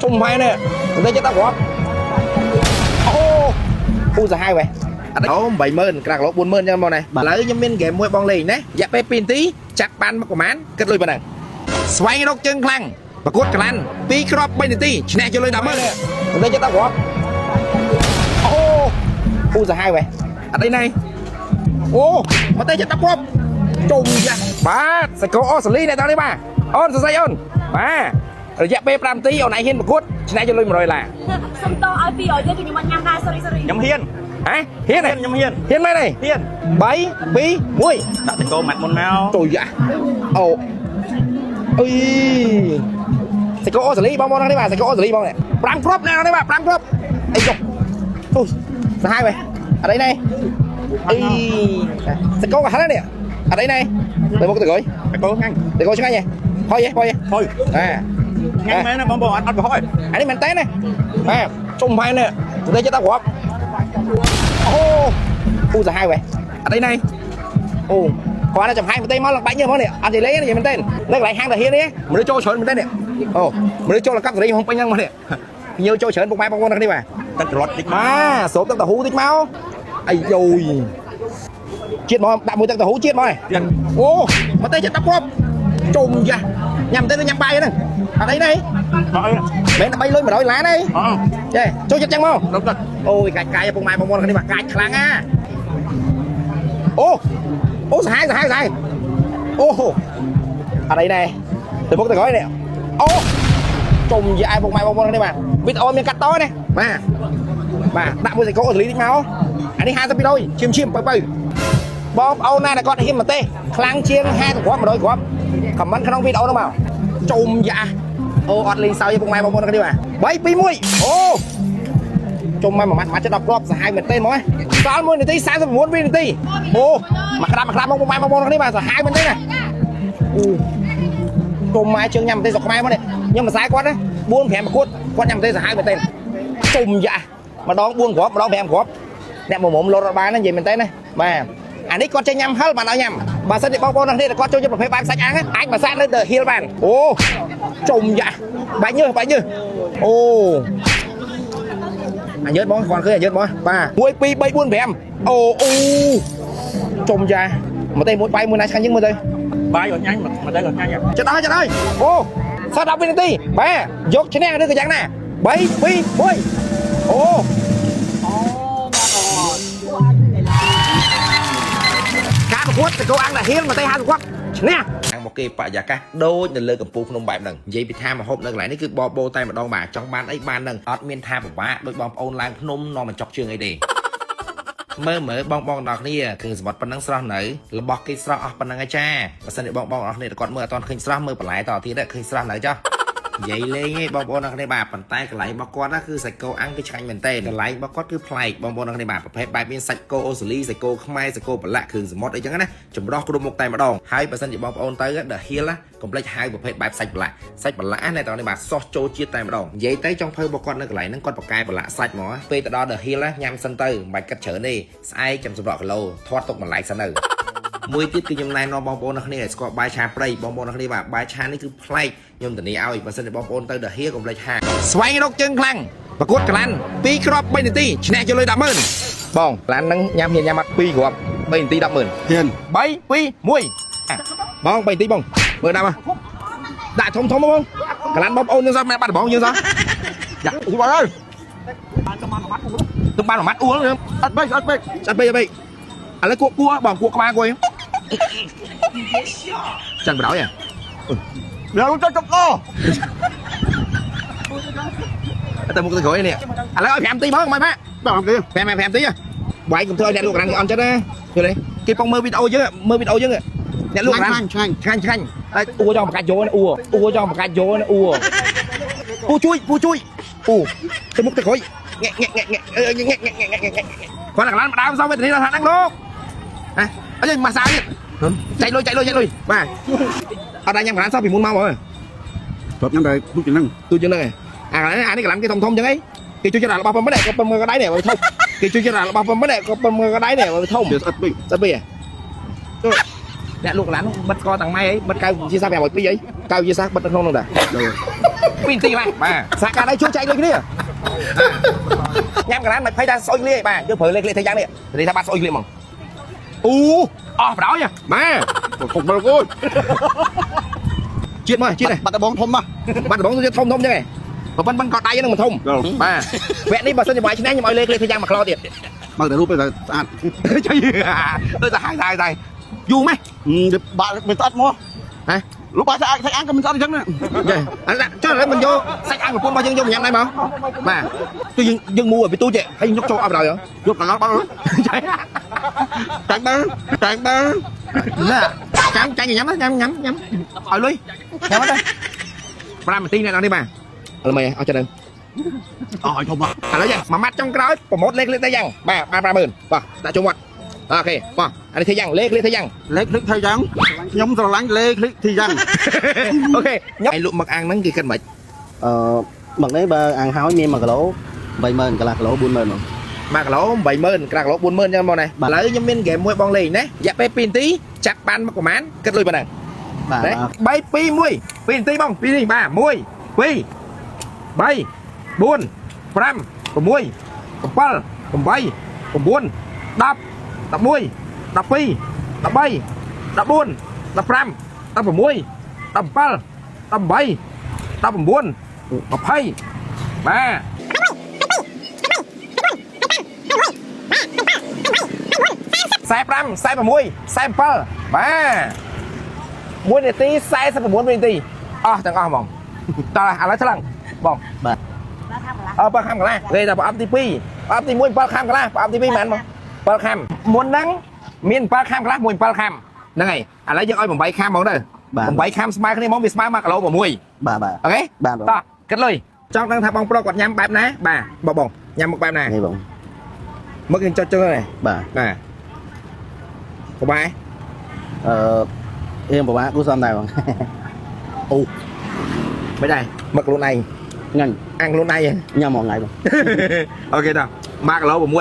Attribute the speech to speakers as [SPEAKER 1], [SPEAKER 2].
[SPEAKER 1] ជុំហើយនេះតែចិត្ត10គ្រាប់អូពូសាហាវហ៎អត់អូ80000ក្រាស់គីឡូ40000ចឹងបងណាឥឡូវខ្ញុំមានហ្គេមមួយបងលេងណារយៈពេល2នាទីចាប់បានមកប្រហែលគិតលុយប៉ុណ្ណឹងស្វែងរកជើងខ្លាំងប្រកួតកល៉ាន់2គ្រាប់3នាទីឈ្នះយកលុយ100,000តែចិត្ត10គ្រាប់អូពូសាហាវហ៎អត់អីណៃអូមកតែចិត្ត10គ្រាប់ជុំយ៉ាបាទសកលអូស្ត្រាលីអ្នកតានេះបាទអូនសរសៃអូនបាទរយៈពេល5នាទីអូនឯងហ៊ានប្រកួតឈ្នះយកលុយ100ដុល្លារ
[SPEAKER 2] សុំតឲ្យ200ទៀតខ្ញុំអត់ញ៉ាំដែរ sorry sorry
[SPEAKER 3] ខ្ញុំហ៊ាន
[SPEAKER 1] ហ៎ហ៊ានទេ
[SPEAKER 3] ខ្ញុំហ៊ាន
[SPEAKER 1] ហ៊ានមែនទេ
[SPEAKER 3] ហ៊ាន
[SPEAKER 1] 3 2 1
[SPEAKER 3] ដាក់តកោម៉ាត់មុនមក
[SPEAKER 1] ចូលយ៉ាអូអុយសាច់គោអូស្ត្រាលីបងប្អូននេះបាទសាច់គោអូស្ត្រាលីបងនេះ5គ្រាប់ណែនេះបាទ5គ្រាប់អីចុះអូសាហាវហ៎អត់អីណែអីសាច់គោក៏ហិលនេះអត់អីណែទៅមុខទៅក្រោយ
[SPEAKER 3] តកោងាញ់
[SPEAKER 1] ទៅក្រោយឆ្ងាញ់ហ៎ហុយហ៎ហុយ
[SPEAKER 3] ហុយ
[SPEAKER 1] អា
[SPEAKER 3] ងាញ់មែនណាបងបងអត់អត់កុហកទេ
[SPEAKER 1] អានេះមែនតើណាបាទជុំហើយនេះទៅចិត្ត10គ្រាប់អូពូសាហាវហ៎អត់អីណែអូគាត់តែចំហាយប្រទេសមកឡើងបាច់ញើហ្មងនេះអត់និយាយលេងនិយាយមែនទេនៅកន្លែងហាងតាហ៊ាននេះមនុស្សចូលច្រើនមែនទេនេះអូមនុស្សចូលលកັບសេរីហងពេញហ្នឹងមកនេះញើចូលច្រើនពុកម៉ែបងប្អូនទាំងនេះបាទ
[SPEAKER 3] ទឹកត្រឡត់តិចមក
[SPEAKER 1] បាទស្រូបទឹកតាហ៊ូតិចមកអាយយជាតិមកដាក់មួយទឹកតាហ៊ូជាតិមក
[SPEAKER 3] ទៀត
[SPEAKER 1] អូមកទេចិត្ត10គ្រាប់ជុំយ៉ាញ៉ាំទេទៅញ៉ាំបាយហ្នឹងអត់អីនេះ
[SPEAKER 3] មកអី
[SPEAKER 1] មិនដើម្បីលុយ100ឡានទេ
[SPEAKER 3] អឺ
[SPEAKER 1] ចេះចូលចិត្តចឹងមក
[SPEAKER 3] ដល់ទឹក
[SPEAKER 1] អូយកាច់កាយពុកម៉ែបងប្អូនគ្នាមកកាច់ខ្លាំងណាអូអូសាហាវសាហាវសាហាវអូអត់អីដែរទៅមុខទៅក្រោយនេះអូជុំយ៉ាពុកម៉ែបងប្អូនគ្នាបាទវីដេអូមានកាត់តណាបាទបាទដាក់មួយសាច់គោអូស្ត្រាលីតិចមកអានេះ50%ឈាមឈាមបើបើបងប្អូនណាដែលគាត់ហ៊ានមកទេខ្លាំងជាង50គ្រាប់100គ្រាប់ខមមិនក្នុងវីដេអូនោះមកជុំយ៉ាអូអត់លេងសើចទេពុកម៉ែបងប្អូនគ្នាបាទ3 2 1អូ ជុំមកមួយម៉ាត់ម៉ាត់ចិត្ត10គ្រាប់សាហាវមែនទេហ្មងសល់1នាទី39វិនាទីអូមកក្តាប់មកក្តាប់មកម៉ែបងប្អូនគ្នាបាទសាហាវមែនទេណាអូជុំម៉ែជើងញ៉ាំម្ទេសស្រុកខ្មែរមកនេះខ្ញុំម្សៅគាត់ណា4 5ប្រកួតគាត់ញ៉ាំម្ទេសសាហាវមែនទេជុំយ៉ាម្ដង4គ្រាប់ម្ដង5គ្រាប់អ្នកមុំមុំលត់អត់បានណានិយាយមែនទេណាបាទអានេះគាត់ចេះញ៉ាំហិលបានឲ្យញ៉ាំបើសិនជាបងប្អូនគ្នាគាត់ចូលចិត្តប្រភេទបែបសាច់អាំងអាចមកសាកនៅ The Hill បានអូជុំយ៉ាបាច់ញើសបាច់ញើសអូ អញយឺតបងគាត់ឃើញអញយឺតបងបាទ1 2 3 4 5អូអូជុំយ៉ាមកទេមួយបាយមួយណាឆ្ងាញ់ជាងមើលទៅ
[SPEAKER 3] បាយអត់ញ៉ាញ់មកតែអត់ញ៉ាញ់
[SPEAKER 1] ចិត្តដល់ចិត្តហើយអូសល់10វិនាទីបាទយកឈ្នះឬក៏យ៉ាងណា3 2 1អូការប្រកួតតកោអង្គតាហ៊ានមកទេ50គាត់ឈ្នះខាងមកគេបរិយាកាសដូចនៅលើកំពូលភ្នំបែបហ្នឹងនិយាយពីថាមហូបនៅកន្លែងនេះគឺបបោតែម្ដងបាទចង់បានអីបានហ្នឹងអត់មានថាពិបាកដូចបងប្អូនឡើងភ្នំនាំបញ្ចុកជើងអីទេមើលមើលបងបងដល់គ្នាគ្រឿងសមុទ្រប៉ុណ្ណឹងស្រស់នៅរបស់គេស្រស់អស់ប៉ុណ្ណឹងឯចាបើសិនជាបងបងអស់គ្នាគាត់មើលអត់ទាន់ឃើញស្រស់មើលបន្លែតទៀតឃើញស្រស់នៅចុះនិយាយលេងឯងបងប្អូនអរគ្នាបាទប៉ុន្តែកន្លែងរបស់គាត់ណាគឺសាច់គោអាំងគឺឆ្ងាញ់មែនតើកន្លែងរបស់គាត់គឺប្លែកបងប្អូនអរគ្នាបាទប្រភេទបែបមានសាច់គោអូស្ត្រាលីសាច់គោខ្មែរសាច់គោប្រឡាក់គ្រឿងសមុទ្រអីចឹងណាចម្រោះគ្រប់មុខតែម្ដងហើយបើសិនជាបងប្អូនទៅ The Hill ណាកុំភ្លេចហៅប្រភេទបែបសាច់ប្រឡាក់សាច់ប្រឡាក់ណាតើនេះបាទសោះចូលជាតិតែម្ដងនិយាយទៅចុងភៅរបស់គាត់នៅកន្លែងហ្នឹងគាត់បកកែប្រឡាក់សាច់ហ្មងពេលទៅដល់ The Hill ណាញ៉ាំសិនទៅមិនបាច់គិតច្រើនទេស្អែកចាំសម្រក់គីឡូធាត់ទុកម្លែកសិនទៅមួយទៀតគឺខ្ញុំណែនាំបងប្អូនអ្នកគ្នាឲ្យស្គាល់បាយឆាព្រៃបងប្អូនអ្នកគ្នាបាទបាយឆានេះគឺប្លែកខ្ញុំធានាឲ្យបើសិនជាបងប្អូនទៅ The Hill កុំភ្លេចហាស្វែងរកជើងខ្លាំងប្រកួតកល៉ាន់2គ្រាប់3នាទីឈ្នះយកលុយ100,000បងកល៉ាន់ហ្នឹងញ៉ាំហ៊ានញ៉ាំអត់2គ្រាប់3នាទី100,000
[SPEAKER 4] ហ៊ាន
[SPEAKER 1] 3 2 1បង3នាទីបងមើលដាក់មកដាក់ធំធំបងកល៉ាន់បងប្អូនយើងសោះម៉ែបាត់បងយើងសោះយ៉ាអ៊ូបងអើយទៅបានមួយម៉ាត់អួល
[SPEAKER 4] អត់ពេកអត់ពេក
[SPEAKER 1] អត់ពេកអត់ពេកឥឡូវគក់គួបងគក់ក្បាលគួយចឹងបដ ாய் ហ៎
[SPEAKER 4] វាចុចចុកក
[SPEAKER 1] តែមុខទៅក្រោយនេះឥឡូវឲ្យ5នាទីបងមិនម៉ាក់
[SPEAKER 4] បាទគេ
[SPEAKER 1] 5 5នាទីវាយកុំធ្វើឲ្យអ្នកលក់ក្រានគេអន់ចិត្តណាយល់ទេគេពងមើលវីដេអូយើងមើលវីដេអូយើងអ្នកលក់ក្រាន
[SPEAKER 4] ឆ្ងាញ់ឆ្ងាញ់
[SPEAKER 1] ឆ្ងាញ់ឆ្ងាញ់តែអួចង់បង្កាច់យោណាអួអួចង់បង្កាច់យោណាអួពូជួយពូជួយពូទៅមុខទៅក្រោយងាក់ងាក់ងាក់ងាក់ងាក់ងាក់ងាក់ងាក់ងាក់គាត់កន្លងម្ដងសោះវេទនីដល់ថាហ្នឹងលោកហ៎អត់ម៉ាសាទៀតចែកលុយចែកលុយចែកលុយបាទអត់ដែរញ៉ាំកន្លងសោះពីមុនមកហ៎
[SPEAKER 4] ធ្លាប់ញ៉ាំតែទូជាងហ្នឹង
[SPEAKER 1] ទូជាងហ្នឹងឯងអាកន្លងអានេះកន្លងគេធំធំចឹងឯងគេជួយចិត្តអារបស់ប៉ុណ្ណេះក៏ប៉ុណ្ណឹងក៏ដៃនេះបើធំគេជួយចិត្តអារបស់ប៉ុណ្ណេះក៏ប៉ុណ្ណឹងក៏ដៃនេះបើធំ
[SPEAKER 4] វាស្អិតពេក
[SPEAKER 1] ស្អិតពេកហ៎អ្នកលក់កន្លងបិទស្ករតាំងម៉ៃអីបិទកៅជាសា502អីកៅជាសាបិទនៅក្នុងនោះដែរ
[SPEAKER 4] ដល់
[SPEAKER 1] 2នាទីបាទបាទសហការដៃជួយចែកលុយគ្នាញ៉ាំកណ្ដាលមិនភ័យថាស្អុយលាយបាទយើងប្រើលេខលេខធ្វើយ៉ាងនេះនិយាយថាបាទស្អុយលាយហ្មងអូអស់ប្រោយបាទ
[SPEAKER 4] ខុសមើលអូយ
[SPEAKER 1] ជាតិមកជាតិ
[SPEAKER 4] បាត់ដបងធំណាស់
[SPEAKER 1] បាត់ដបងទៅធំធំចឹងឯងបើប៉ុនប៉ុនក៏ដៃហ្នឹងមិនធំបាទវគ្គនេះបើសិនជាបាយឆ្ងាញ់ខ្ញុំឲ្យលេខលេខធ្វើយ៉ាងមួយក្លោទៀត
[SPEAKER 4] មកតែរូបទៅស្អាត
[SPEAKER 1] ចុយទៅទៅហើយហើយហើយយូរម៉េះ
[SPEAKER 4] បាក់មិនស្អាតមក
[SPEAKER 1] ហ៎
[SPEAKER 4] លោកបាក់ស្អាតសាច់អាំងក៏មិនស្អាតអញ្ចឹងណា
[SPEAKER 1] ចេះអានេះចុះឥឡូវមិនយកសាច់អាំងប្រពន្ធរបស់យើងយកមកញ៉ាំដែរមកបាទគឺយើងយើងមូឲ្យពីទូចហើយយើងយកចូលអត់ដល់
[SPEAKER 4] យកកណ្ដាលបាត់
[SPEAKER 1] ចេះ
[SPEAKER 4] ចាញ់បើចាញ់បើ
[SPEAKER 1] ណាចាំចាញ់ញ៉ាំញ៉ាំញ៉ាំញ៉ាំឲ្យលុយញ៉ាំទៅ5នាទីអ្នកនរនេះបាទឥឡូវមើលអត់ចិត្ត
[SPEAKER 4] អស់ឲ្យធំមក
[SPEAKER 1] ឥឡូវយ៉ាងមួយម៉ាត់ចុងក្រោយប្រម៉ូតលេខលេខទៅយ៉ាងបាទបាន50000បាទដាក់ចូលមាត់អូខេបាទអានេះធ្វើយ៉ាងលេខលេខធ្វើយ៉ាង
[SPEAKER 4] លេខคลิกធ្វើយ៉ាងខ្ញុំស្រឡាញ់លេខคลิกធ្វើយ៉ាង
[SPEAKER 1] អូខេញ៉ាំឯលក់មឹកអាំងហ្នឹងគេគិតមិន
[SPEAKER 5] អឺមកនេះបើអាំងហើយមាន1គីឡូ80000កន្លះគីឡូ40000ហ្មង
[SPEAKER 1] 1គីឡូ80000ក្រាស់គីឡូ40000ចឹងបងណាឥឡូវខ្ញុំមានហ្គេមមួយបងលេងណារយៈពេល2នាទីចាប់បានមកប្រហែលគិតលុយប៉ុណ្ណឹង
[SPEAKER 5] បាទ
[SPEAKER 1] 3 2 1 2នាទីបង2នាទីបាទ1 2 3 4 5 6 7 8 9 10 11 12 13 14 15 16 17 18 19 20បាទ45 46 47បាទ1នាទី49វិនាទីអស់ទាំងអស់ហ្មងតោះឥឡូវថ្លឹងបង
[SPEAKER 5] បាទ
[SPEAKER 1] អើ7ខាំកន្លះគេថាប្រអប់ទី2ប្រអប់ទី1 7ខាំកន្លះប្រអប់ទី2មែនបង7ខាំមុនហ្នឹងមាន7ខាំកន្លះមួយ7ខាំហ្នឹងហើយឥឡូវយើងឲ្យ8ខាំហ្មងទៅ
[SPEAKER 5] បាទ
[SPEAKER 1] 8ខាំស្មើគ្នាហ្មងវាស្មើ1គីឡូ6
[SPEAKER 5] បាទបាទ
[SPEAKER 1] អូខេ
[SPEAKER 5] បាទបង
[SPEAKER 1] តោះគិតលុយចង់ដឹងថាបងប្រុសគាត់ញ៉ាំបែបណាបាទបងបងញ៉ាំមកបែបណា
[SPEAKER 5] នេះបង
[SPEAKER 1] មកយើងចុចចឹងហ្នឹង
[SPEAKER 5] បាទ
[SPEAKER 1] បាទពិបាក
[SPEAKER 5] អឺរៀងពិបាកគូសំដែរបង
[SPEAKER 1] អូមិនដែរមកខ្លួនឯង
[SPEAKER 5] ញ៉ាំ
[SPEAKER 1] អាំងខ្លួនឯង
[SPEAKER 5] ញ៉ាំមួយថ្ងៃបង
[SPEAKER 1] អូខេតោះ1គីឡូ6